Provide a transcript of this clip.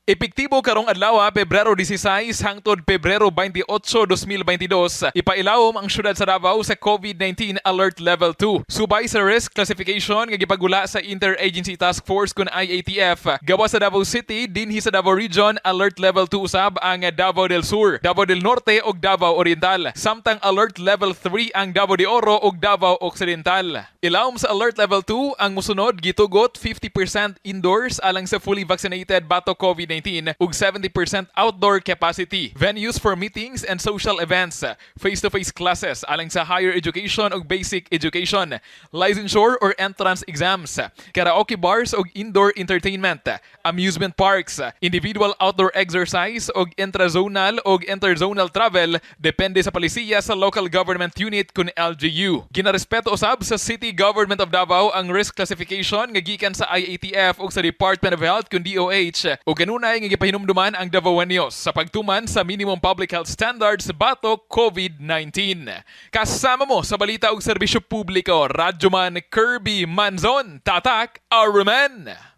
Epektibo karong adlaw, Pebrero 16 hangtod Pebrero 28, 2022, ipailawom ang syudad sa Davao sa COVID-19 Alert Level 2. Subay sa risk classification nga gipagula sa Interagency Task Force kun IATF, gawas sa Davao City, dinhi sa Davao Region, Alert Level 2 usab ang Davao del Sur, Davao del Norte ug Davao Oriental. Samtang Alert Level 3 ang Davao de Oro ug Davao Occidental. Ilawom sa Alert Level 2 ang musunod: gitugot 50% indoors alang sa fully vaccinated batok COVID-19 ug 70% outdoor capacity. Venues for meetings and social events, face-to-face classes alang sa higher education ug basic education, licensure or entrance exams, karaoke bars ug indoor entertainment, amusement parks, individual outdoor exercise ug intrazonal ug interzonal travel depende sa palisiya sa local government unit kun LGU. Ginarespeto usab sa City Government of Davao ang risk classification nga gikan sa IATF ug sa Department of Health kun DOH ug kanunay nga gipahinumduman ang Davaoeños sa pagtuman sa minimum public health standards batok COVID-19. Kasama mo sa balita ug serbisyo publiko, Radyoman Kirby Manzon, Tatak Aruman.